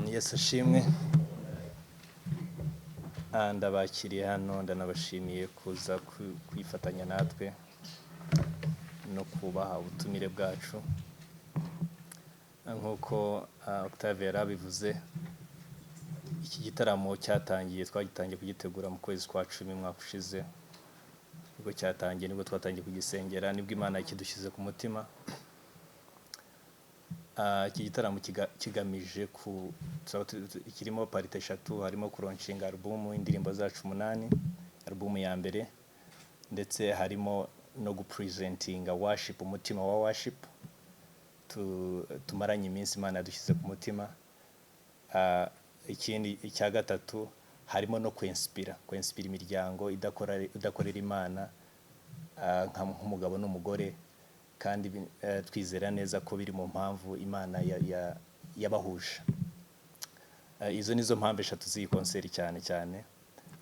Yesu ashimwe. Ndabakiriye hano, ndanabashimiye kuza kwifatanya natwe no kubaha ubutumire bwacu. Nk'uko Octave yari abivuze, iki gitaramo cyatangiye, twagitangiye kugitegura mu kwezi kwa 10 umwaka ushize, nibwo cyatangiye, nibwo twatangiye kugisengera, nibwo Imana yakidushyize ku mutima. Iki gitaramo kigamije ku tuzaba kirimo parties eshatu: harimo kulaunchinga alubumu, indirimbo zacu umunani, alubumu ya mbere, ndetse harimo no gupresentinga worship, umutima wa worship tumaranye iminsi Imana yadushyize ku mutima. Ikindi, icya gatatu, harimo no kwinspira imiryango idakorera Imana, nk'umugabo n'umugore, kandi twizera neza ko biri mu mpamvu Imana yabahuje. Izo nizo mpamvu eshatu z'iyi konseri cyane cyane.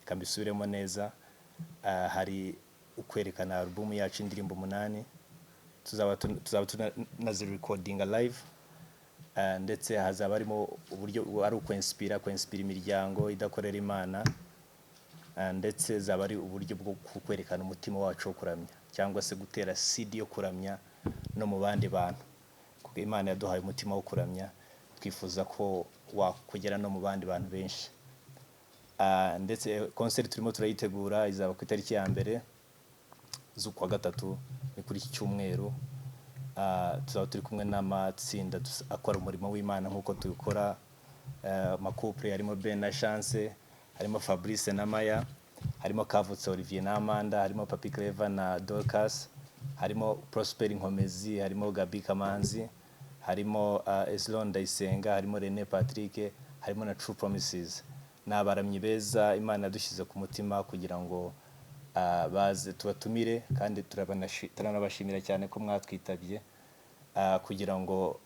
Reka mbisubiremo neza. Hari ukwerekana alubumu yacu, indirimbo umunani, tuzaba tunazirecordinga live. Ndetse hazaba harimo uburyo ari ukwinspira imiryango idakorera Imana. Ndetse zaba ari uburyo bwo kwerekana umutima wacu wo kuramya, cyangwa se gutera seed yo kuramya no mu bandi bantu, kuko Imana yaduhaye umutima wo kuramya, twifuza ko wakugera no mu bandi bantu benshi. Ndetse konseri turimo turayitegura, izaba ku itariki ya 1 z'ukwa gatatu, ni kuri iki cyumweru. Tuzaba turi kumwe n'amatsinda akora umurimo w'Imana nk'uko tubikora, amacouple harimo Ben na Chance, harimo Fabrice na Maya, harimo Kavutse Olivier na Amanda, harimo Papi Clever na Dorcas, harimo Prosper Nkomezi, harimo Gabi Kamanzi, harimo Eslon Ndayisenga, harimo Rene Patrick, harimo na True Promises. Ni abaramyi beza Imana yadushyize ku mutima kugira ngo baze tubatumire, kandi turanabashimira cyane ko mwatwitabye kugira ngo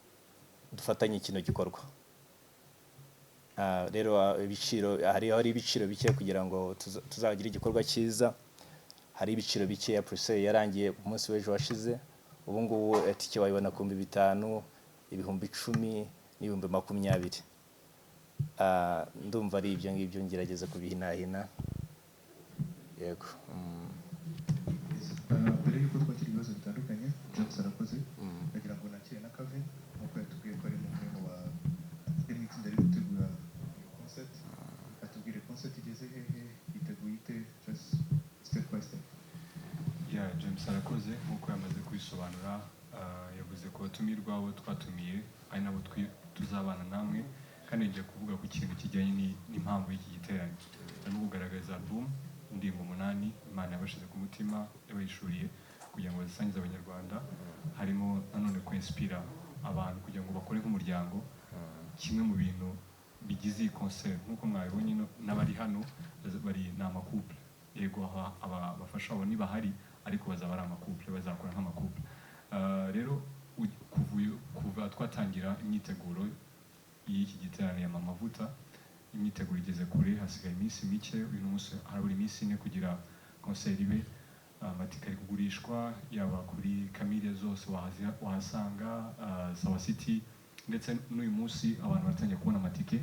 dufatanye kino gikorwa. Rero ibiciro, hari ibiciro bike kugira ngo tuzagire igikorwa cyiza. Hari ibiciro bike ya presale yarangiye ku munsi w'ejo washize. Ubu ngubu itike wayibona ku 5000, 10,000 n'20,000. Ndumva ari ibyo ngibyo, ngerageza kubihinahina. Yego. Mbere y'uko twakira ibibazo bitandukanye, James arakoze, ndagira ngo nakire na Kevin, nk'uko yatubwiye ko ari umwe mu ba ari mu itsinda riri gutegura iyo concert, atubwire concert igeze hehe, yiteguye ite, just step by step. Yeah, James arakoze. Nk'uko yamaze kubisobanura, yavuze ku batumirwa, abo twatumiye ari nabo tuzabana namwe, kandi ngiye kuvuga ku kintu kijyanye n'impamvu y'iki giterane. Harimo kugaragaza album, indirimbo umunani Imana yabashize ku mutima, yabayishuriye kugira ngo bazisangize Abanyarwanda. Harimo nanone kwinspira abantu kugira ngo bakore nk'umuryango. Kimwe mu bintu bigize iyi concert, nk'uko mwabibonye, n'abari hano bari ni amacouple. Yego, abafasha abo ntibahari, ariko bazaba ari amacouple, bazakora nk'amacouple. Rero kuva twatangira imyiteguro y'iki giterane ya Mama Vuta, imyiteguro igeze kure, hasigaye iminsi mike. Uyu munsi harabura iminsi 4 kugira concert ibe. Amatike ari kugurishwa yaba kuri Camellia zose wahasanga, Sawa City, ndetse n'uyu munsi abantu baratangiye kubona amatike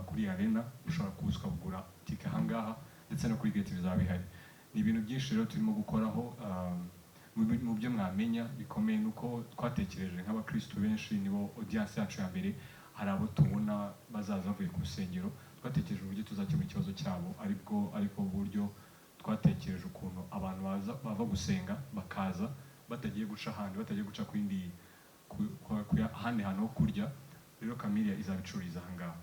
kuri Arena. Ushobora kuza ukagura tike ahangaha, ndetse no kuri gate bizaba bihari. Ni ibintu byinshi rero turimo gukoraho. Mu byo mwamenya bikomeye ni uko twatekereje nk'abakristu benshi, nibo audience yacu ya mbere. Hari abo tubona bazaza bavuye ku rusengero, twatekereje uburyo tuzakemura ikibazo cyabo, ariko buryo twatekereje ukuntu abantu baza bava gusenga bakaza batagiye guca ahandi, batagiye guca ku yindi ahandi hantu ho kurya. Rero Camellia izabicururiza aha ngaha.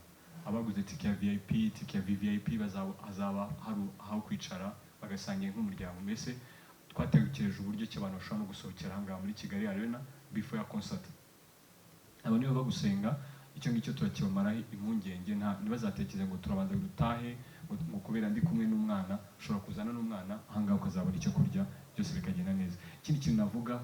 Abaguze tike ya VIP, tike ya VVIP, hazaba hari aho kwicara bagasangira nk'umuryango. Mbese twatekereje uburyo ki abantu bashobora no gusohokera aha ngaha muri Kigali Arena before ya concert. Aba nibo bava gusenga, icyo ngicyo turakibamaraho impungenge. Nta ntibazatekereze ngo turabanza dutahe, ngo kubera ndi kumwe n'umwana. Ushobora kuzana n'umwana ahangaha ukazabona icyo kurya, byose bikagenda neza. Ikindi kintu navuga,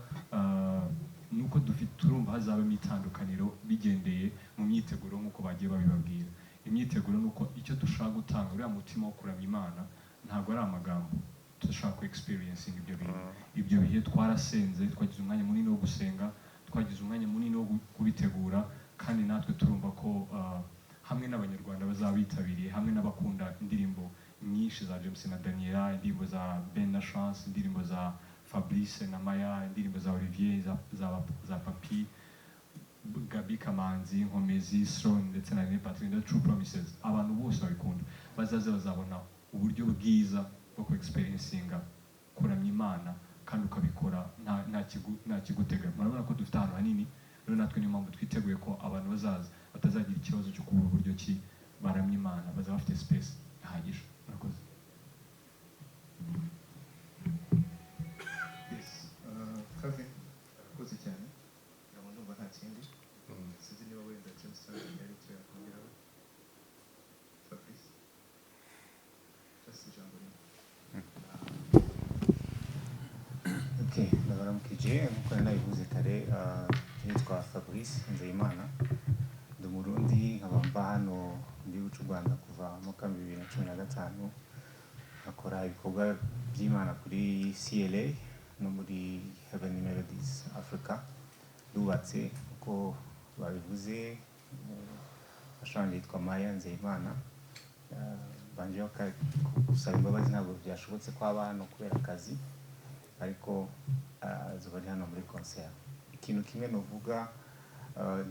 ni uko dufite, turumva hazabamo itandukaniro bigendeye mu myiteguro nk'uko bagiye babibabwira. Imyiteguro ni uko icyo dushaka gutanga, uriya mutima wo kuramya Imana, ntabwo ari amagambo, dushaka ku experiencing ibyo bintu, ibyo bihe. Twarasenze, twagize umwanya munini wo gusenga, twagize umwanya munini wo kubitegura, kandi natwe turumva ko Hamwe n'Abanyarwanda bazaba bitabiriye, hamwe n'abakunda indirimbo nyinshi za James na Daniela, indirimbo za Ben na Chance, indirimbo za Fabrice na Maya, indirimbo za Olivier, za Papi, Gaby Kamanzi, Nkomezi, Stone ndetse na René Patrick na True Promises. Abantu bose babikunda bazaze, bazabona uburyo bwiza bwo ku experiencinga kuramya Imana, kandi ukabikora nta kigutega. Murabona ko dufite ahantu hanini. Rero natwe niyo mpamvu twiteguye ko abantu bazaza batazagira ikibazo cyo kubura uburyo ki baramya Imana, bazaba bafite space ihagije. Murakoze. Yes, Kevin arakoze cyane. Ngira ngo ndumva nta kindi. Sinzi niba wenda James cyangwa hari icyo yakongeraho. Fabrice, just ijambo rimwe. Okay, ndabaramukije. Nk'uko nari nabivuze kare, nitwa Fabrice Nzeyimana, ndi Umurundi, nkaba mba hano mu gihugu cy'u Rwanda kuva mu mwaka wa 2015, nkakora ibikorwa by'Imana kuri CLA no muri Heavenly Melodies Africa. Ndubatse uko babivuze, umufasha wanjye yitwa Maya Nzeyimana. Mbanje gusaba imbabazi, ntabwo byashobotse ko aba hano kubera akazi, ariko azoba ari hano muri concert. Ikintu kimwe novuga,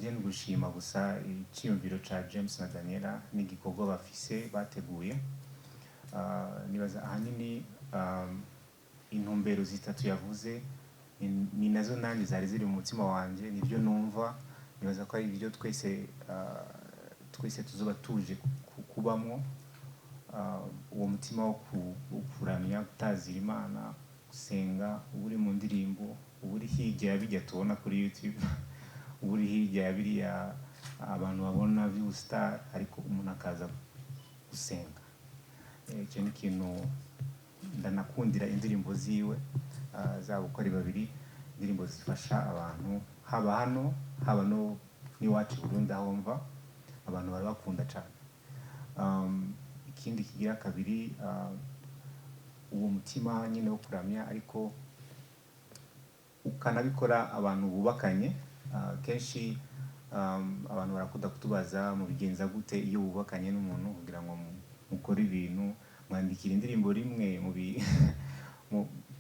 je ni gushima gusa icyiyumviro ca James na Daniela n'igikorwa bafise bateguye. Nibaza ahanini intumbero zitatu yavuze ni nazo nanjye zari ziri mu mutima wanje, nibyo numva. Nibaza ko ari ibyo twese tuzoba tuje kubamwo. Uwo mutima wo kuramya, gutazira Imana, gusenga, uba uri mu ndirimbo, uba uri hirya ya bijya tubona kuri YouTube, uba uri hirya ya biriya abantu babona by'ubustar, ariko umuntu akaza gusenga. Icyo ni ikintu ndanakundira indirimbo ziwe, zaba uko ari babiri, indirimbo zifasha abantu haba hano, haba no n'iwacu i Burundi aho mva, abantu barabakunda cyane. Ikindi kigira kabiri, uwo mutima nyine wo kuramya, ariko ukanabikora abantu bubakanye. Kenshi abantu barakunda kutubaza: mubigenza gute iyo wubakanye n'umuntu kugira ngo mukore ibintu, mwandikira indirimbo rimwe,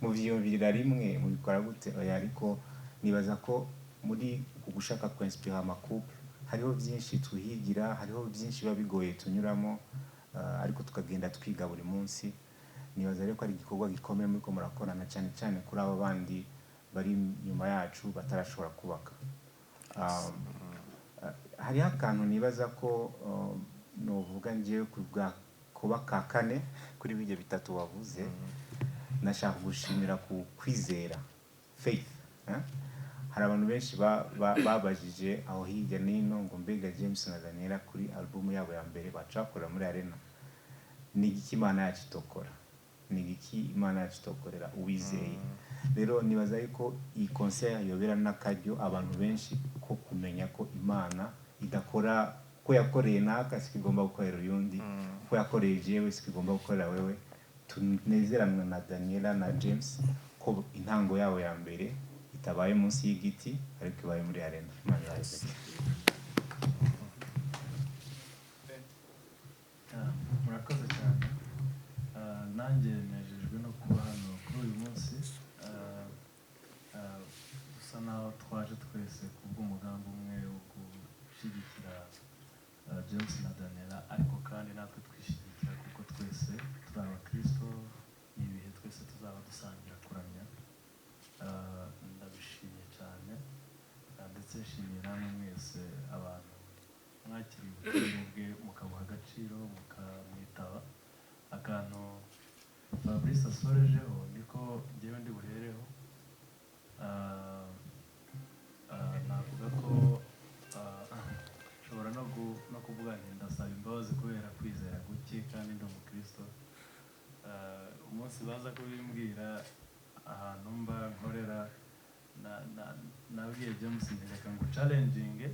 muvyiyumvirira rimwe, mubikora gute? Oya, ariko nibaza ko muri uku gushaka kwinspira ama couple hariho byinshi tuhigira, hariho byinshi biba bigoye tunyuramo, ariko tukagenda twiga buri munsi. Nibaza rero ko ari igikorwa gikomeye muriko murakorana, cyane cyane kuri abo bandi bari inyuma yacu batarashobora kubaka. Hariho akantu nibaza ko novuga njewe ku bwa kuba ka kane kuri bijya bitatu wavuze. Nashaka gushimira ku kwizera, faith, eh? Hari abantu benshi babajije aho hirya n'ino ngo: mbega James na Daniela kuri album yabo ya mbere baca bakora muri arena, ni igiki Imana yacu itokora, ni igiki Imana yacu itokorera uwizeye? Rero nibaza yuko iyi concert yobera n'akaryo abantu benshi ko kumenya ko Imana idakora ko yakoreye naka siko igomba gukorera uyundi, ko yakoreye jewe siko igomba gukorera wewe. Tunezeranwe na Daniela na James ko intango yabo ya mbere itabaye munsi y'igiti, ariko ibaye muri arena. Imana ibaheze. Murakoze cyane. Nanjye nejejwe no kuba hano kuri uyu munsi. Dusa naho twaje twese kubw'umugambi umwe wo gushyigikira James na Daniela, ariko kandi natwe twishyigikira kuko twese turi abakristo, ni ibihe twese tuzaba dusangira kuramya. Ndabishimye cyane, ndetse nshimiye namwe mwese abantu mwakiriye ubutumwa bwe mukabuha agaciro, mukamwitaba. Akantu Fabrice asorejeho niko njyewe ndi buhereho. Navuga ko nshobora no kuvuga nti ndasaba imbabazi kubera kwizera guke kandi ndi umukristo. Umunsi baza kubimbwira ahantu mba nkorera, nabwiye James nti reka ngo challenginge,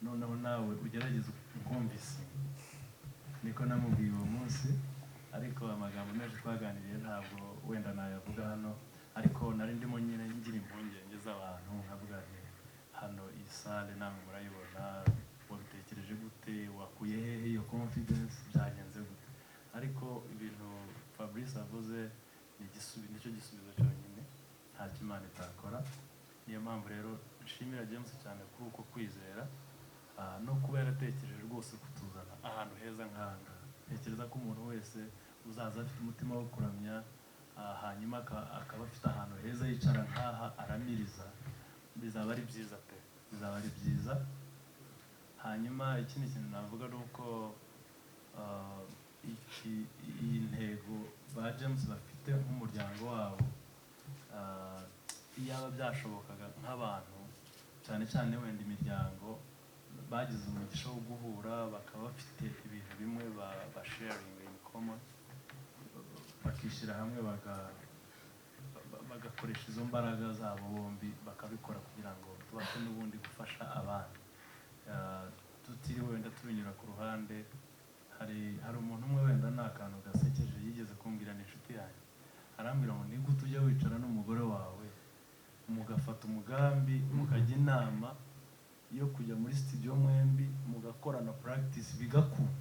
noneho nawe ugerageze unkumvise. Niko namubwiye uwo munsi, ariko amagambo menshi twaganiriye ntabwo wenda nayavuga hano, ariko nari ndimo nyine ngira impungenge z'abantu, nkavuga nti hano iyi sale namwe murayibona, wabitekereje gute, wakuye he nicyo gisubizo cyonyine. Ntacyo Imana itakora. Niyo mpamvu rero nshimira James cyane kuri uko kwizera no kuba yaratekereje rwose kutuzana ahantu heza nk'aha ngaha. Ntekereza ko umuntu wese uzaza afite umutima wo kuramya, hanyuma akaba afite ahantu heza yicara nk'aha aramiriza, bizaba ari byiza pe, bizaba ari byiza. Hanyuma ikindi kintu navuga ni uko iyi ntego ba James bafite nk'umuryango wabo, iyaba byashobokaga nk'abantu, cyane cyane wenda imiryango bagize umugisha wo guhura, bakaba bafite ibintu bimwe ba sharing in common, bakishyira hamwe, bagakoresha izo mbaraga zabo bombi bakabikora kugira ngo tubashe n'ubundi gufasha abandi, tutiriwe wenda tubinyura ku ruhande. Hari umuntu umwe, wenda ni akantu gasekeje, yigeze kumbwira, ni inshuti yanjye, arambwira ngo: "Ni gute ujya wicara n'umugore wawe mugafata umugambi, mukajya inama yo kujya muri studio mwembi, mugakorana practice, bigakunda?"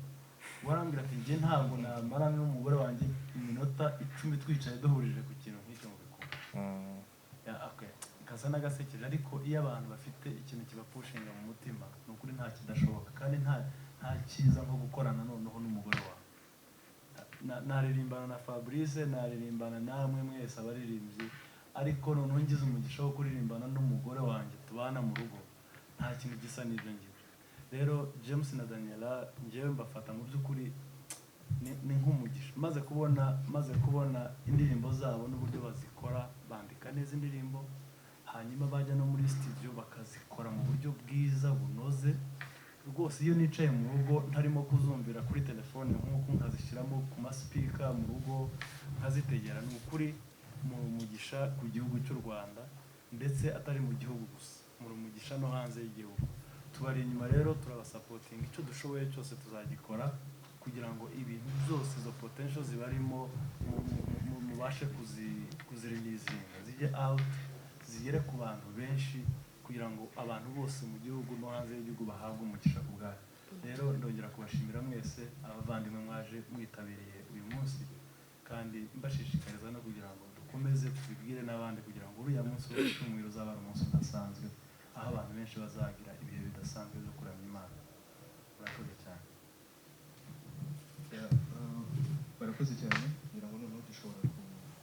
Warambwira ati: "Njye ntabwo namara n'umugore wanjye iminota 10 twicaye duhurije ku kintu nk'icyo ngo bikunde." Yeah, okay. Gasa n'agasekeje, ariko iyo abantu bafite ikintu kibapushinga mu mutima, ni ukuri nta kidashoboka, kandi nta cyiza nko gukorana noneho n'umugore wawe. Naririmbana na Fabrice, naririmbana namwe mwese abaririmbyi, ariko noneho ngize umugisha wo kuririmbana n'umugore wanjye tubana mu rugo, nta kintu gisa n'ibyo ngibyo. Rero James na Daniela, njyewe mbafata mu by'ukuri ni nk'umugisha. Maze kubona indirimbo zabo n'uburyo bazikora, bandika neza indirimbo, hanyuma bajya no muri studio bakazikora mu buryo bwiza bunoze rwose. Iyo nicaye mu rugo ntarimo kuzumvira kuri telefone nk'uko nkazishyiramo ku masipika mu rugo nkazitegera, ni ukuri mu mugisha ku gihugu cy'u Rwanda, ndetse atari mu gihugu gusa, muri umugisha no hanze y'igihugu. Tubari inyuma rero, turabasapotinga, icyo dushoboye cyose tuzagikora kugira ngo ibintu byose, izo potential zibarimo, mubashe kuzireleasinga, zijye out, zigere ku bantu benshi, kugira ngo abantu bose mu gihugu no hanze y'igihugu bahabwe umugisha ku bwayo. Rero ndongera kubashimira mwese abavandimwe mwaje mwitabiriye uyu munsi, kandi mbashishikariza no kugira ngo dukomeze tubibwire n'abandi, kugira ngo uriya munsi wo ku cyumweru uzaba ari umunsi udasanzwe, aho abantu benshi bazagira ibihe bidasanzwe byo kuramya Imana. Murakoze cyane. Yeah, barakoze cyane. Ngira ngo noneho dushobora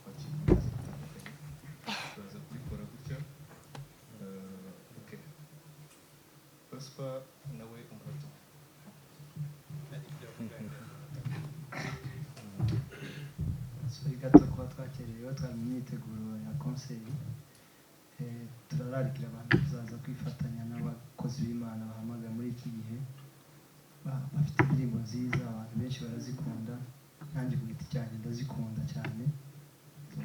kwakira ibibazo bitandukanye. Turaza kubikora gutya. Okay, Prosper nawe umunota umwe. Sorry gato kuba twakererewe, twari mu myiteguro ya concert. Turararikira abantu kuzaza kwifatanya n'abakozi b'Imana bahamagara muri iki gihe. Bafite indirimbo nziza, abantu benshi barazikunda, nanjye ku giti cyanjye ndazikunda cyane.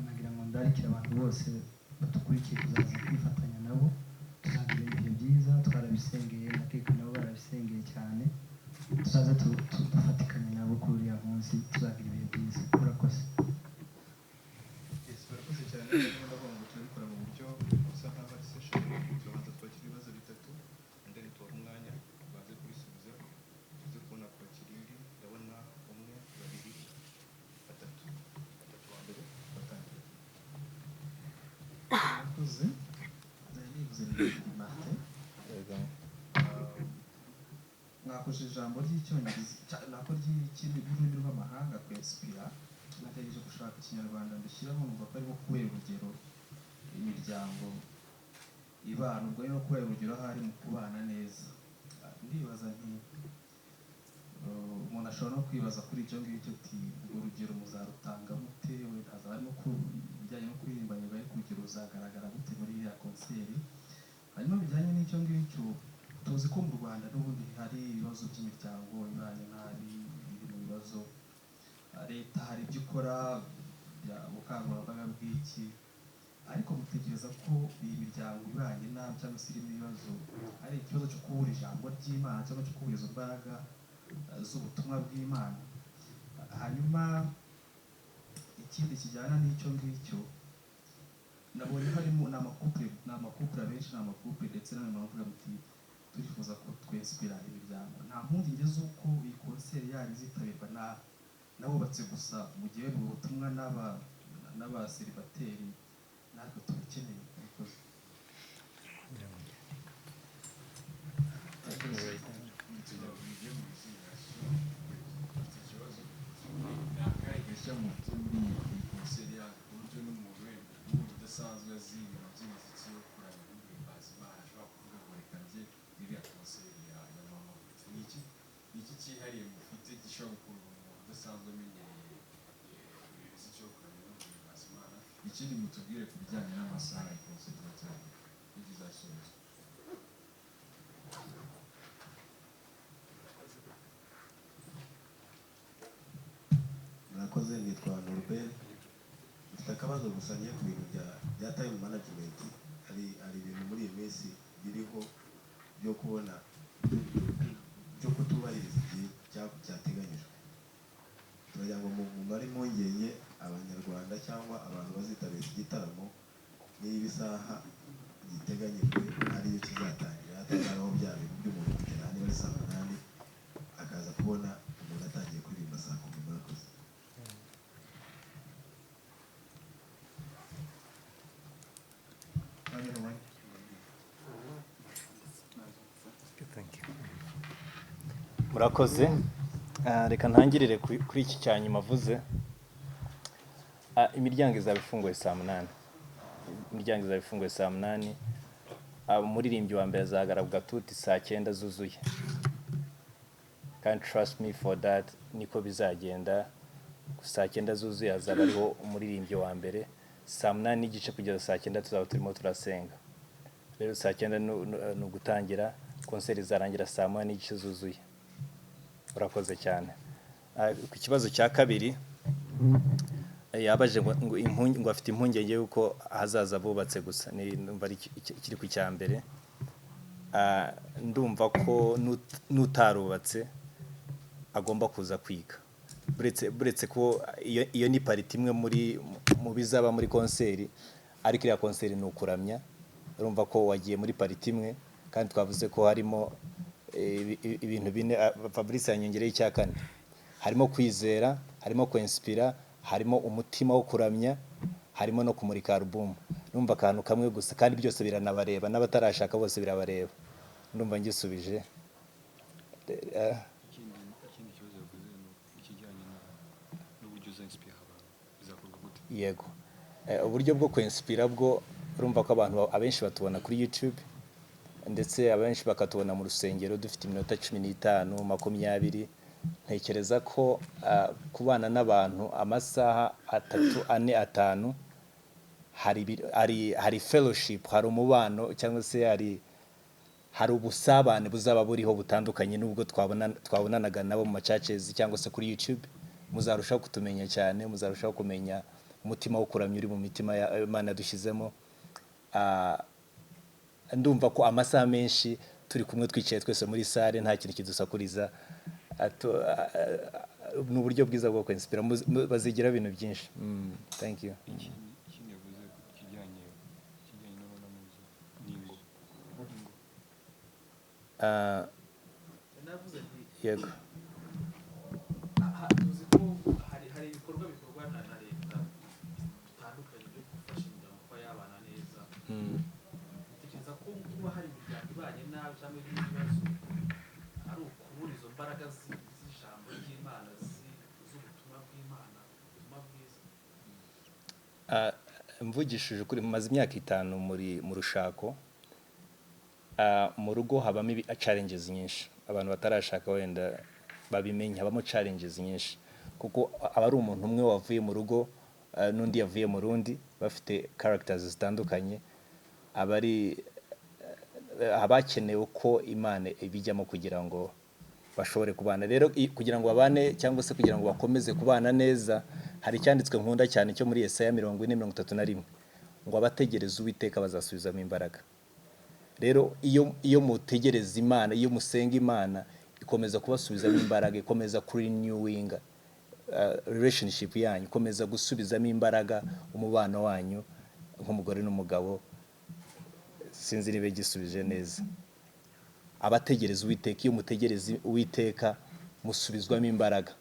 Nagira ngo ndarikire abantu bose badukurikiye kuzaza kwifatanya nabo, tuzagira ibihe byiza. Twarabisengeye, ndakeka nabo barabisengeye cyane. Tuzaze dufatikanye nabo kuri uriya munsi, tuzagira ibihe byiza. Murakoze. Yes, barakoze cyane. Ndimo ndavuga ngo turabikora mu buryo busa nkaho ari session. Turabanza twakira ibibazo bitatu, and then tubahe umwanya baze kubisubiza, tuze kubona kwakira indi. Ndabona umwe, babiri, batatu. Batatu wa mbere batangira. Murakoze. Nari nivuze ni Martin. Yego. Mwakoresheje ijambo ry'Icyongereza, nako ry'ururimi rw'amahanga, kwinspira. Nagerageje gushaka Ikinyarwanda mbishyiramo, numva ko arimo kubera urugero imiryango ibana, ubwo rero kubera urugero ahari mu kubana neza. Ndibaza nti umuntu ashobora no kwibaza kuri icyo ngicyo ati: "Urwo rugero muzarutanga mute?" Wenda hazaba harimo ku ibijyanye no kuririmba, nyuma ariko urugero ruzagaragara gute muri iriya concert? Hanyuma bijyanye n'icyo ngicyo, tuzi ko mu Rwanda n'ubundi hari ibibazo by'imiryango ibanye nabi, iri mu bibazo. Leta hari ibyo ikora bya ubukangurambaga bw'iki, ariko mutekereza ko iyi miryango ibanye nabi cyangwa se irimo ibibazo ari ikibazo cyo kubura ijambo ry'Imana cyangwa cyo kubura izo mbaraga z'ubutumwa bw'Imana? Hanyuma ikindi kijyana n'icyo ngicyo, nabonye harimo ni amacouple abenshi, ni amacouple, ndetse namwe muravuga muti turifuza ko twinspira imiryango. Nta mpungenge z'uko iyi concert yanyu izitabirwa na n'abubatse gusa, mu gihe ubwo butumwa n'aba n'abaseribateri natwe tubakeneye. Murakoze. Mfite ikibazo. Ni akahe gashya mufite muri iyi concert yanyu, ku buryo n'umuntu wenda ubundi udasanzwe azi ibintu by'imiziki yo kuramya no guhimbaza Imana ashobora kuvuga ngo reka njye muri iriya concert ya Mama Gute? Ni iki cyihariye mufite gishobora gukurura umuntu udasanzwe amenyereye imiziki yo kuramya no guhimbaza Imana? Ikindi, mutubwire ku bijyanye n'amasaha ya concert izatangira n'igihe izasorezwa. Murakoze, nitwa Norbert. Mfite akabazo gusa ngiye ku bintu bya time management. Hari ibintu muri iyi minsi biriho byo kubona byo kutubahiriza igihe cyateganyijwe. Turagira ngo mumare impungenge Abanyarwanda cyangwa abantu bazitabira iki gitaramo, niba isaha giteganyijwe ariyo kizatangira, hatazabaho bya bintu by'umuntu kugera niba ari saa 8 akaza kubona umuntu atangiye kuririmba saa 10. Murakoze. Mwanya n'umwanya. Thank you. Murakoze. Reka ntangirire kuri iki cya nyuma avuze. Imiryango izaba ifunguye saa 8, imiryango izaba ifunguye saa 8. Umuririmbyi wa mbere azahagarara ku gatuti saa 9 zuzuye, kandi trust me for that, niko bizagenda. Saa 9 zuzuye hazaba hariho umuririmbyi wa mbere. Saa 8:30 kugeza saa 9 tuzaba turimo turasenga. Rero saa 9 ni ugutangira concert, izarangira saa 1:30 zuzuye. Urakoze cyane. Ku kibazo cya kabiri, yabaje ngo afite impungenge y'uko hazaza bubatse gusa. Ni ndumva ari kiri ku cya mbere. Ndumva ko n'utarubatse agomba kuza kwiga, buretse ko iyo ni part imwe muri mu bizaba muri concert, ariko iriya concert ni ukuramya. Urumva ko wagiye muri part imwe, kandi twavuze ko harimo ibintu bine. Fabrice yanyongereye icya kane: harimo kwizera, harimo kwinspira, harimo umutima wo kuramya, harimo no kumurika album. Numva akantu kamwe gusa, kandi byose biranabareba, n'abatarashaka bose birabareba. Ndumva ngisubije. Ikindi kibazo yavuze ni ikijyanye n'uburyo uzainspira abantu, bizakorwa gute? Yego. Uburyo bwo kwinspira bwo, urumva ko abantu abenshi batubona kuri YouTube, ndetse abenshi bakatubona mu rusengero dufite iminota 15, 20. Ntekereza ko kubana n'abantu amasaha 3, 4, 5, hari fellowship, hari umubano, cyangwa se hari ubusabane buzaba buriho butandukanye n'ubwo twabonanaga nabo mu machurches cyangwa se kuri YouTube. Muzarushaho kutumenya cyane, muzarushaho kumenya umutima wo kuramya uri mu mitima ya Imana yadushyizemo. Ndumva ko amasaha menshi turi kumwe, twicaye twese muri salle, nta kintu kidusakuriza. Ni uburyo bwiza bwo kwinspira. Bazigira ibintu byinshi. Thank you. Ikindi yavuze ikijyanye n'abanamuzi n'ingo, ingo. Navuze nti Yego. Tuzi ko hari ibikorwa bikorwa na leta bitandukanye byo gufasha imiryango kuba yabana neza. Utekereza ko kuba hari imiryango ibanye nabi cyangwa irimo ibibazo ari ukubura izo mbaraga z'ijambo ry'Imana, z'ubutumwa bw'Imana, ubutumwa bwiza? Mvugishije ukuri, maze imyaka 5 muri mu rushako. Mu rugo habamo challenges nyinshi. Abantu batarashaka wenda babimenye, habamo challenges nyinshi, kuko aba ari umuntu umwe wavuye mu rugo, n'undi yavuye mu rundi, bafite characters zitandukanye. Aba ari haba hakenewe ko Imana ibijyamo kugira ngo bashobore kubana. Rero kugira ngo babane cyangwa se kugira ngo bakomeze kubana neza, hari icyanditswe nkunda cyane cyo muri Yesaya 40:31, ngo abategereza Uwiteka bazasubizamo imbaraga. Rero iyo mutegereza Imana, iyo musenga Imana, ikomeza kubasubizamo imbaraga, ikomeza kurenewinga relationship yanyu, ikomeza gusubizamo imbaraga umubano wanyu nk'umugore n'umugabo. Sinzi niba gisubije neza. Abategereza Uwiteka, iyo mutegereza Uwiteka musubizwamo imbaraga.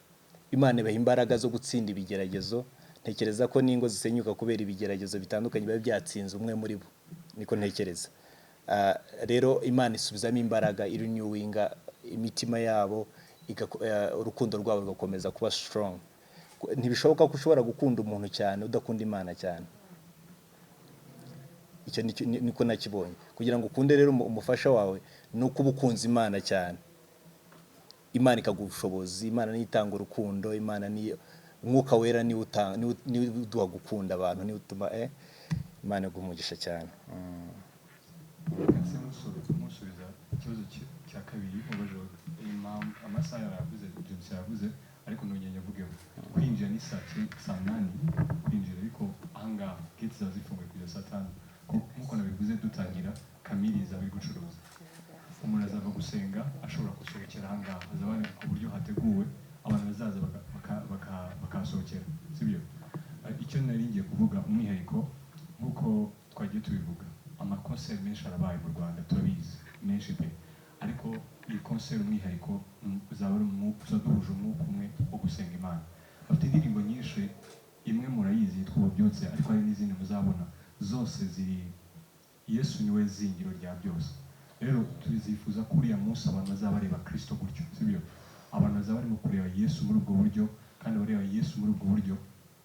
Imana ibaha imbaraga zo gutsinda ibigeragezo. Ntekereza ko n'ingo zisenyuka kubera ibigeragezo bitandukanye biba byatsinze umwe muri bo, niko ntekereza. Rero Imana isubizamo imbaraga, irenewinga imitima yabo, urukundo rwabo rugakomeza kuba strong. Ntibishoboka ko ushobora gukunda umuntu cyane udakunda Imana cyane. Icyo niko nakibonye. Kugira ngo ukunde rero umufasha wawe, ni uko uba ukunze Imana cyane, Imana ikaguha ubushobozi. Imana niyo itanga urukundo, Imana niyo, Umwuka Wera niwe niwe uduha gukunda abantu, niwe utuma. Imana iguha umugisha cyane. Reka nse musubiza ikibazo cya kabiri ubajije, impamvu amasaha yavuze, James yavuze, ariko nongeye nyavugeho. Kwinjira ni saa 8 kwinjira, ariko ahangaha gate ziba zifunguye kugeza saa 5. Nk'uko nabivuze dutangira, Kamiri izaba iri gucuruza. Umuntu azava gusenga ashobora gusohokera ahangaha, hazaba hari uburyo hateguwe abantu bazaza bakahasohokera, sibyo? Icyo nari ngiye kuvuga, umwihariko, nk'uko twagiye tubivuga, amakonseri menshi arabaye mu Rwanda, turabizi, menshi pe, ariko iyi konseri umwihariko uzaba ari uzaba duhuje umwuka umwe wo gusenga Imana. Bafite indirimbo nyinshi, imwe murayizi yitwa Ububyutse, ariko hari n'izindi muzabona, zose ziri Yesu niwe zingiro rya byose. Rero tuzifuza ko uriya munsi abantu bazaba bareba Kristo gutyo, sibyo? Abantu bazaba barimo kureba Yesu muri ubwo buryo, kandi abareba Yesu muri ubwo buryo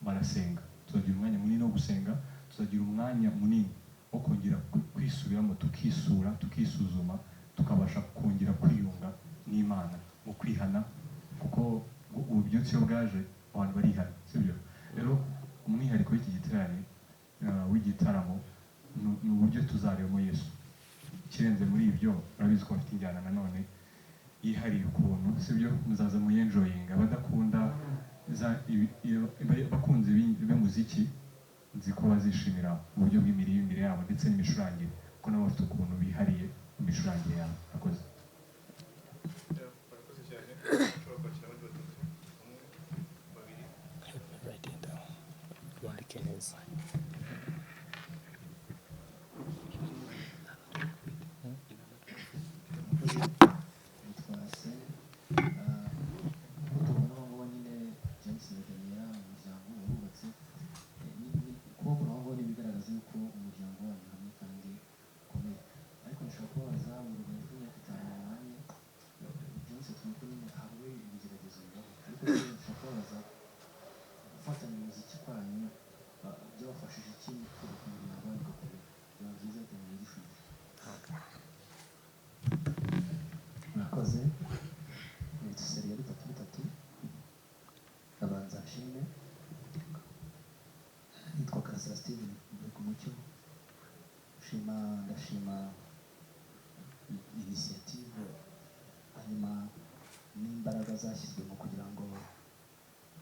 barasenga. Tuzagira umwanya munini wo gusenga, tuzagira umwanya munini wo kongera kwisubiramo, tukisura, tukisuzuma, tukabasha kongera kwiyunga n'Imana mu kwihana, kuko ububyutse iyo bwaje abantu barihana, sibyo? Rero umwihariko w'iki giterane, w'igitaramo, ni uburyo tuzarebamo Yesu. Ikirenze muri ibyo, urabizi ko bafite injyana nanone yihariye ukuntu, sibyo? Muzaza muyenjoyinga. Abadakunda abakunzi b'umuziki, nzi ko bazishimira uburyo bw'imiririmbire yabo ndetse n'imicurangire, kuko nabo bafite ukuntu bihariye mu micurangire yabo. Murakoze. Murakoze cyane. Ushobora kwakira abandi batatu, umwe, babiri. Write it down. Wandike neza. Nitwa Arsene. Nk'uko tubona aho ngaho nyine James na Daniella mu muryango wubatse. Kuba muri aho ngaho ni ibigaragaza yuko umuryango wanyu hamwe kandi ukomeye, ariko nshobora kubabaza, mu rugendo rw'imyaka 5 mubanye, James tuzi ko nyine habaho ibigeragezo bibaho, ariko rero nshobora kubabaza, gufatanya umuziki kwanyu byabafashije iki mu kubaka umuryango wanyu ugakomera? Byaba byiza Daniella gishubije. Murakoze. Ni série ya bitatu bitatu. Abanza nshime, nitwa Karasira Steven, mvuye ku Mucyo. Shima, ndashima initiative, hanyuma n'imbaraga zashyizwe mu kugira ngo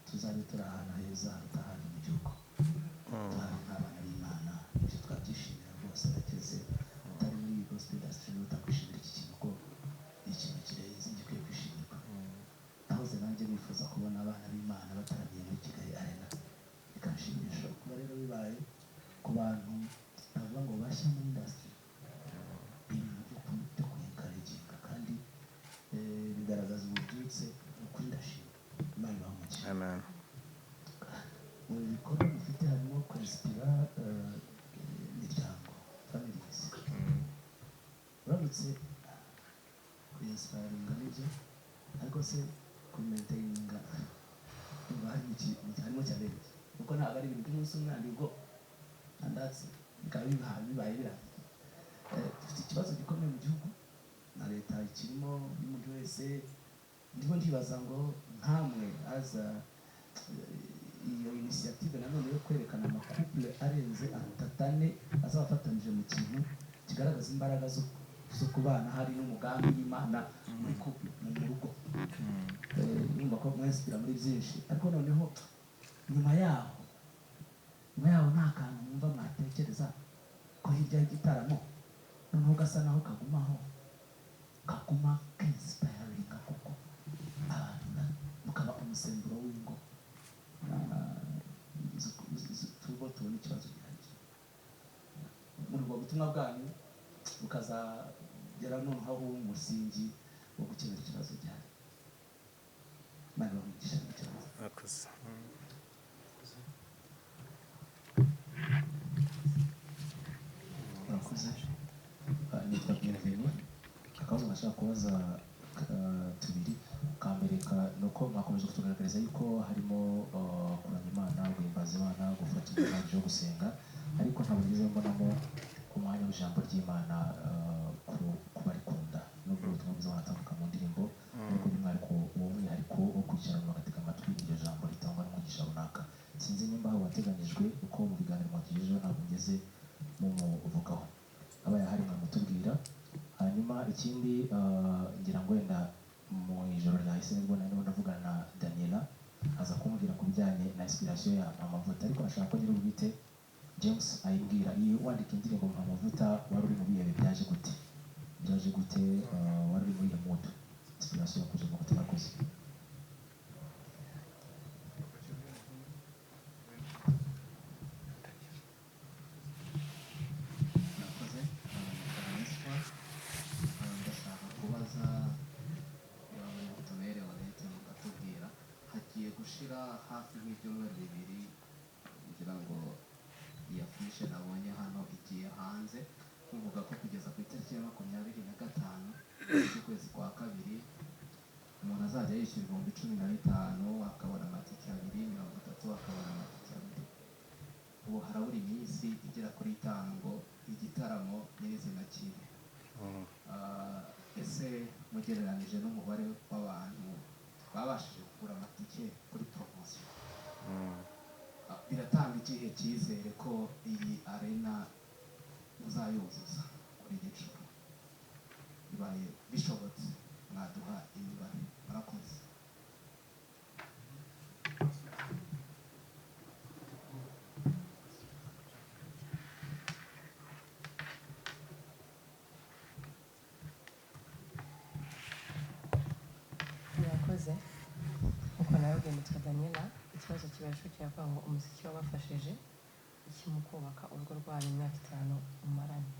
tuzabe turi ahantu heza haruta ahandi mu gihugu, tuhari nk'abana b'Imana. Ibyo twabyishimira rwose. Keretse utari muri iyi gospel industry niwe utakwishimira iki kintu, ko ni ikintu kirenze gikwiye kwishimirwa. Nahoze nanjye nifuza kubona abana b'Imana bataramiye muri Kigali Arena, bikanshimisha. Kuba rero bibaye ku bantu navuga ngo bashya muri industry, ni ibintu byo kuencouraginga kandi bigaragaza ububyutse. Ni ukuri ndashima, Imana ibahe umugisha. Amen. Mu bikorwa mufite harimo kwinspira imiryango, families. Uramutse kwinspiringa nibyo, ariko se kumaintaininga ndumva harimo challenge, kuko ntabwo ari ibintu by'umunsi umwe and you go and that's it. Bikaba bibaye birangiye. Dufite ikibazo gikomeye mu gihugu na leta ikirimo y'umuntu wese. Ndimo ndibaza ngo nkamwe aza iyo initiative nanone yo kwerekana amacouple arenze atatu, ane azaba afatanyije mu kintu kigaragaza imbaraga zo kubana, hari n'umugambi w'Imana muri couple, mu rugo. Urumva ko mwinspira muri byinshi, ariko noneho nyuma yaho nta kantu mwumva mwatekereza ko hirya y'igitaramo noneho gasa naho kagumaho, kaguma kinspiringa, kuko abantu mukaba umusemburo w'ingo? Turimo tubona ikibazo gihari muri ubwo butumwa bwanyu, bukazagera noneho umusingi wo gukemura ikibazo gihari. Imana ibahe umugisha n'ikibazo. Murakoze. Nashaka kubaza tubiri. Kambere ni uko mwakomeje kutugaragariza yuko harimo kuramya Imana, guhimbaza Imana, gufata umwanya wo gusenga, ariko ntabwo nigeze mbonamo umwanya w'ijambo ry'Imana ku barikunda, nubwo ubutumwa bwiza bunatambuka mu ndirimbo, ariko by'umwihariko uwo mwihariko wo kwicara bagatega amatwi iryo jambo ritangwa n'umwigisha runaka, sinzi nimba wateganyijwe, kuko mu biganiro mwatugejejeho ntabwo ngeze mumuvugaho. Abaye ahari mwamutubwira. Hanyuma ikindi, ngira ngo wenda mu ijoro ryahise nibwo nari ndimo ndavugana na Daniela, aza kumbwira ku bijyanye na inspiration ya Amavuta, ariko ashaka ko nyir'ubwite James ayimbwira. Iyo wandika indirimbo Amavuta wari uri mu bihe, byaje gute? Byaje gute? Wari uri muri iyo mood inspiration yakuje mu gute? Murakoze. Murakoze. Nitwa, ndashaka kubaza tubere honnête mukatubwira, hagiye gushira hafi nk'ibyumweru 2 kugira ngo iyi affiche nabonye hano igiye hanze, muvuga ko kugeza ku itariki ya 25 z'ukwezi kwa kabiri umuntu azajya yishyura 15,000 akabona amatike abiri, 30 akabona amatike abiri. Ubu harabura iminsi igera kuri 5 ngo igitaramo nyirizina kibe. Ese mugereranije n'umubare w'abantu babashije kugura amatike kuri poromosiyo, biratanga ikihe cyizere ko iyi arena muzayuzuza kuri giciro? Bibaye bishobotse mwaduha imibare. Murakoze. Murakoze. Nkuko nawe, nitwa Daniela. Ikibazo kibaje kiravuga ngo umuziki wabafashije iki mu kubaka urugo rwanyu imyaka 5 umaranye?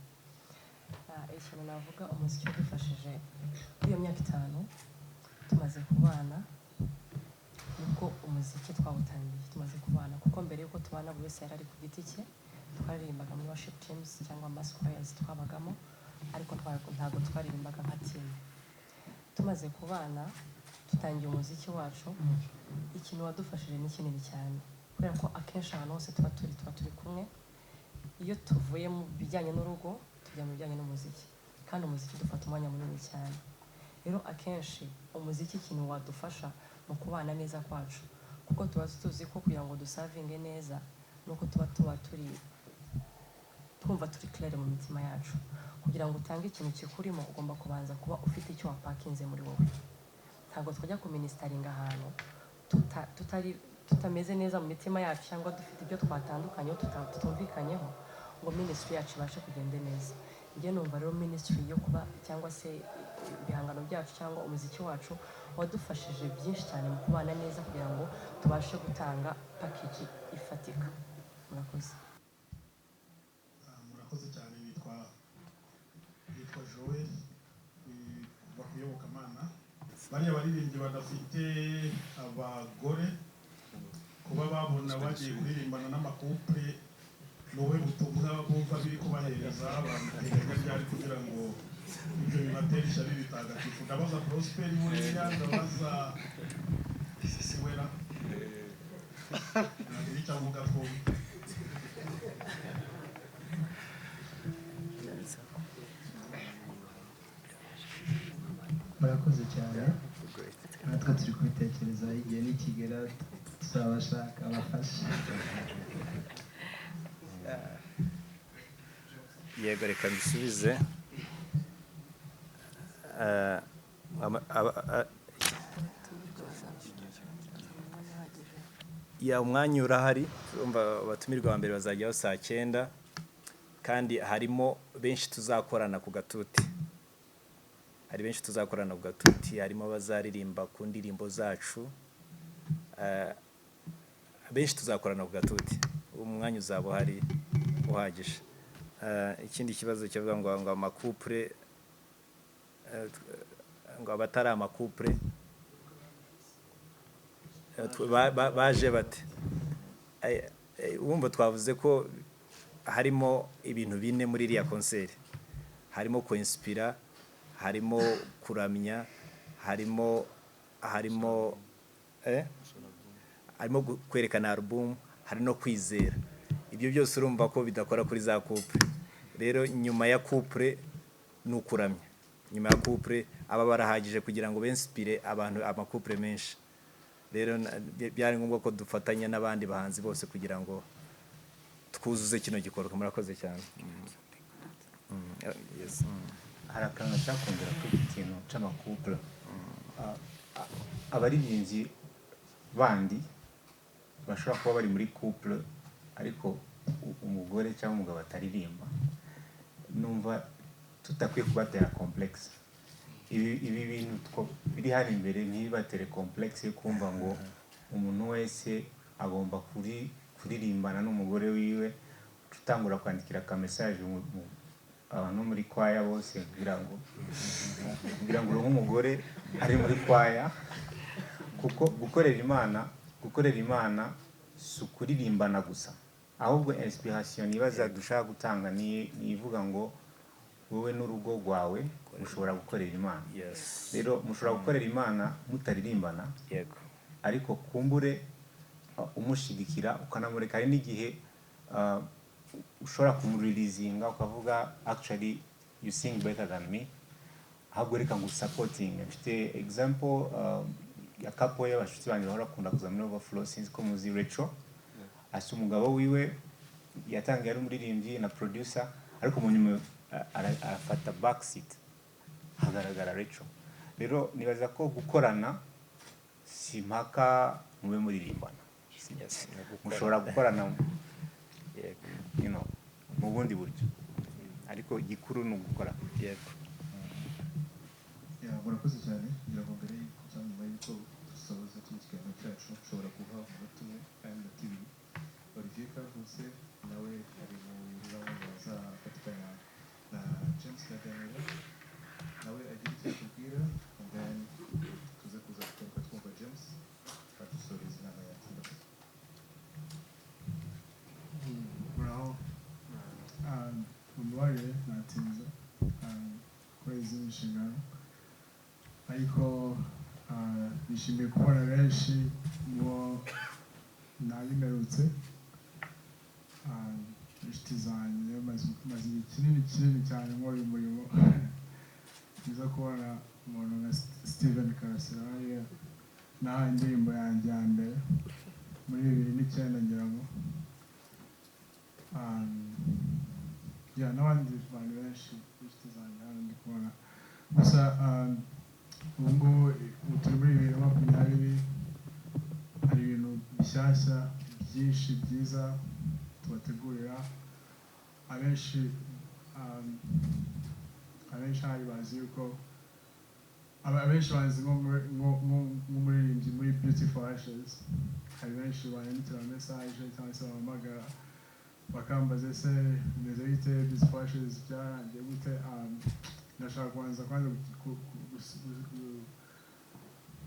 Ikintu navuga umuziki wadufashije muri iyo myaka 5 tumaze kubana, nibwo umuziki twawutangiye tumaze kubana, kuko mbere y'uko tubana buri wese yari ari ku giti cye. Twaririmbaga muri worship teams cyangwa mass choirs twabagamo, ariko ntabwo twaririmbaga nka team. Tumaze kubana dutangiye umuziki wacu, ikintu wadufashije ni kinini cyane, kubera ko akenshi ahantu hose tuba turi kumwe. Iyo tuvuye mu bijyanye n'urugo tujya mu bijyanye n'umuziki, kandi umuziki dufata umwanya munini cyane. Rero akenshi umuziki ikintu wadufasha mu kubana neza kwacu, kuko tuba tuzi ko kugira ngo duservinge neza nuko tuba turi twumva turi clair mu mitima yacu. Kugira ngo utange ikintu kikurimo, ugomba kubanza kuba ufite icyo wapakinze muri wowe. Ntabwo twajya kuministeringa ahantu tutari tutameze neza mu mitima yacu, cyangwa dufite ibyo twatandukanyeho, tutumvikanyeho, ngo ministry yacu ibashe kugenda neza. Njye numva rero ministry yo kuba cyangwa se ibihangano byacu cyangwa umuziki wacu wadufashije byinshi cyane mu kubana neza, kugira ngo tubashe gutanga package ifatika. Murakoze. Murakoze cyane. Nitwa Joel, kuva ku Iyobokamana. Bariya baririmbyi badafite abagore, kuba babona bagiye kuririmbana n'amacouple, ni ubuhe butumwa bumva biri kubahereza? Babiteganya ryari kugira ngo ibyo bibatera ishyari bitagatifu? Ndabaza Prosper, buriya ndabaza Siwera, nagira icyo avuga twumve. Murakoze cyane. Natwe turi kubitekereza, igihe nikigera tuzabashaka abafashe. Yego, reka mbisubize. Ya, umwanya urahari. Urumva abatumirwa ba mbere bazajyaho saa 9, kandi harimo benshi tuzakorana ku gatuti. Hari benshi tuzakorana ku gatuti, harimo abazaririmba ku ndirimbo zacu. Benshi tuzakorana ku gatuti, umwanya uzaba uhari uhagije. Ikindi kibazo kivuga ngo amacouple, ngo abatari amacouple baje bate? Wumva twavuze ko harimo ibintu bine muri iriya concert: harimo kwinspira, Harimo kuramya, harimo kwerekana album, hari no kwizera. Ibyo byose urumva ko bidakora kuri za couple. Rero nyuma ya couple ni ukuramya. Nyuma ya couple aba barahagije kugira ngo b'inspire abantu, ama couple menshi. Rero byari ngombwa ko dufatanya n'abandi bahanzi bose kugira ngo twuzuze kino gikorwa. Murakoze cyane. Yes. Hari akantu nashaka kongera kuri iki kintu c'ama couple. Abaririmbyi bandi bashobora kuba bari muri couple ariko umugore cyangwa umugabo ataririmba, numva tutakwiye kubatera complexe. Ibi bintu biri hano imbere ntibibatere complexe yo kumva ngo umuntu wese agomba kuririmbana n'umugore wiwe. Utangura kwandikira aka message abantu muri kwaya bose kugira ngo uronke umugore ari muri kwaya, kuko gukorera Imana si ukuririmbana gusa. Ahubwo inspiration nibaza dushaka gutanga ni ivuga ngo wowe n'urugo rwawe mushobora gukorera Imana. Rero mushobora gukorera Imana mutaririmbana, ariko kumbure umushigikira, ukanamureka. Hari n'igihe ushobora kumuririzinga ukavuga: "Actually, you sing better than me, ahubwo reka ngo supporting." Mfite example ya couple y'abashuti banjye bahora bakunda kuza muri Overflow. Sinzi ko muzi Rachel. Asa umugabo wiwe yatangiye ari umuririmbyi na producer, ariko mu nyuma arafata back seat, hagaragara Rachel. Rero nibaza ko gukorana si mpaka mube muririmbana. Yes, ni ugukora. Mushobora gukorana mu bundi buryo, ariko igikuru ni ugukora. Yego. Yeah, murakoze cyane. Ngira ngo mbere y'uko cyangwa nyuma y'uko dusoza kino kiganiro cyacu, nshobora guha umunota umwe cyangwa iminota 2 Olivier Kavutse, nawe ari muri bamwe mu bazafatikanya na James na Daniela, nawe agira icyo atubwira, and then tuze kuza kugaruka twumva James adusoreza inama yacu. Murakoze. Muraho. Mumbabarire natinze kubera izindi nshingano, ariko nishimiye kubona benshi mu nabimerutse, inshuti zanjye. Maze igihe kinini kinini cyane nkora uyu murimo. Byiza kubona umuntu nka Steven Karasira hariya nahaye indirimbo yanjye ya mbere muri 2009, ngira ngo. Yeah, n'abandi bantu benshi b'inshuti zanjye hano ndi kubona. Gusa ubu ngubu, ubu turi muri 2020, hari ibintu bishyashya byinshi byiza tubategurira. Abenshi hari bazi yuko abenshi bazi nk'umuririmbyi muri Beauty for Ashes. Hari benshi banyandikira message cyangwa se bampamagara bakambaza: "Ese bimeze bite? Beauty for Ashes byarangiye gute?" Ndashaka kubanza kwanza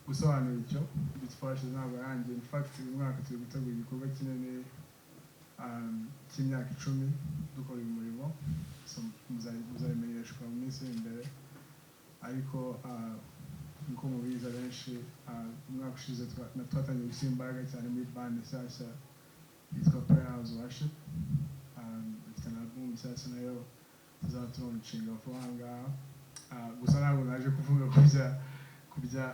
gusobanura icyo. Beauty for Ashes ntabwo yarangiye. In fact, uyu mwaka turi gutegura igikorwa kinini cy'imyaka 10 dukora uyu murimo, so muzabimenyeshwa mu minsi iri imbere. Ariko nk'uko mubizi abenshi, umwaka ushize twatangiye gushyira imbaraga cyane muri band nshyashya yitwa Prayer House Worship. Dufite na album nshyashya nayo tuzaba tulaunchinga vuba aha ngaha. Gusa ntabwo naje kuvuga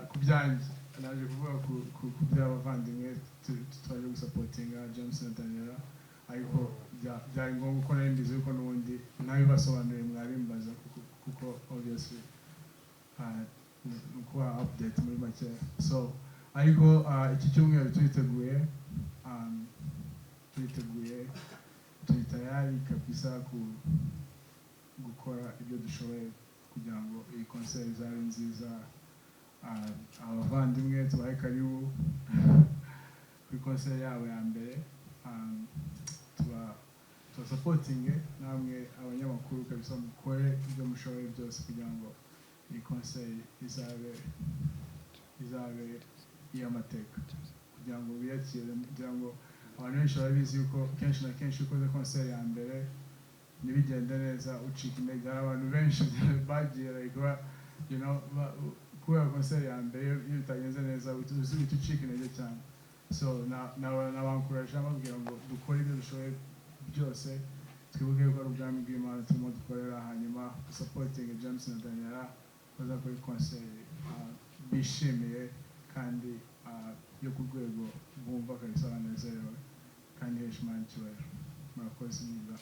ku byanjye, naje kuvuga ku by'abavandimwe twaje gusupportinga, James na Daniela. Ariko byari ngombwa ko nari mbizi yuko n'ubundi nabibasobanuriye mwabimbaza, kuko obviously ni ukubaha update muri make. So ariko iki cyumweru turiteguye, turi tayari kabisa ku gukora ibyo dushoboye kugira ngo iyi concert izabe nziza. Abavandimwe tubahe karibu kuri concert yabo ya mbere. Tubasupportinge namwe abanyamakuru kabisa, mukore ibyo mushoboye byose kugira ngo iyi concert izabe iy'amateka, kugira ngo biyakire, kugira ngo abantu benshi barabizi yuko kenshi na kenshi iyo ukoze concert ya mbere ntibigende neza ucika intege. Hari abantu benshi bagiye like Kubera concert ya mbere iyo bitagenze neza uhita ucika intege cyane. So nabankuraje mbabwira ngo dukore ibyo dushoboye byose, twibuke ko ari ubwami bw'Imana turimo dukorera, hanyuma supporting James na Daniela bazakora concert bishimiye kandi yo ku rwego bumva kabisa banezerewe kandi ihesha Imana icyubahiro. Murakoze, mwiza.